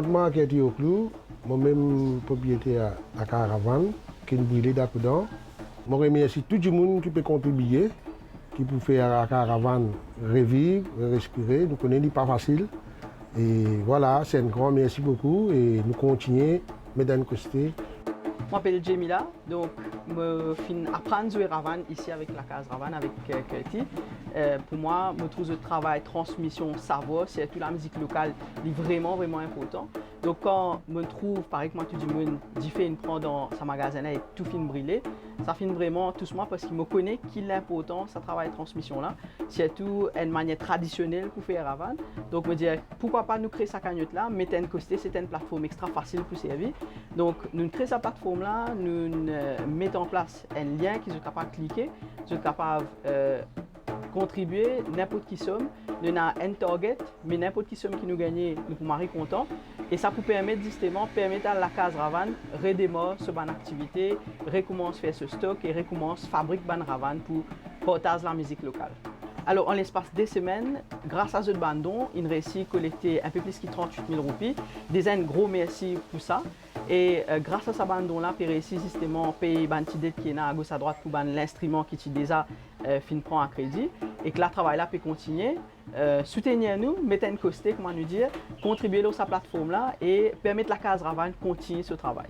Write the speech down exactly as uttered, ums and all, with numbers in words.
Mwa Curti Auclou, mo mem propriyeter Lakaz Ravann, ki inn brile dan Koudor. Mo remersi tou dimoun ki pe kontribie, ki pou fer Lakaz Ravann reviv, rerespire. Nou kone li pa fasil. E vwala, se enn gran mersi boukou e nou kontigne met enn koste. Mo apel Jamila, donk mo finn aprann zwe ravann isi avek Lakaz Ravann, avek, euh, Curti. Euh, pou mwa, mo trouv zot travay transmision savwar, sirtou lamizik lokal, li vreman, vreman inportan. Donk kan mo trouv, parey kouma tou dimoun, dife inn pran dan sa magazin la e tou finn brile, sa finn vreman tous mwa, parski mo kone ki linportans sa travay transmision la, sirtou enn manier tradisionel pou fer ravann. Donk mo dir, poukwa pa nou kre sa kagnot la, met enn koste, se enn platform extra fasil pou servi. Donk nou kre sa platform la, nou, euh, met an plas enn lien ki zot kapav klike, zot kapav, euh, kontribie ninport ki som. Nou ena enn target, me ninport ki som ki nou gagne, nou pou mari kontan. E sa pou permet zisteman, permet a Lakaz Ravann redemar so bann aktivite, rekoumans fer so stok e rekoumans fabrik bann ravann pou partaz lamizik lokal. Alor, an lespas de semenn, gras a zot bann don, inn reysi kolekte inpe plis ki trant-wit mil roupi. Deza enn gro mersi pou sa. E, euh, gras a sa bann don la, pe reysi zisteman pey bann ti det ki ena agos adrwat pou bann linstriman ki ti deza, euh, finn pran a kredi. Ek la, travay la pe kontigne. Euh, soutenir nou, met enn koste, kouma nou dir, kontribie lor sa platform la e permet Lakaz Ravann kontigne so travay.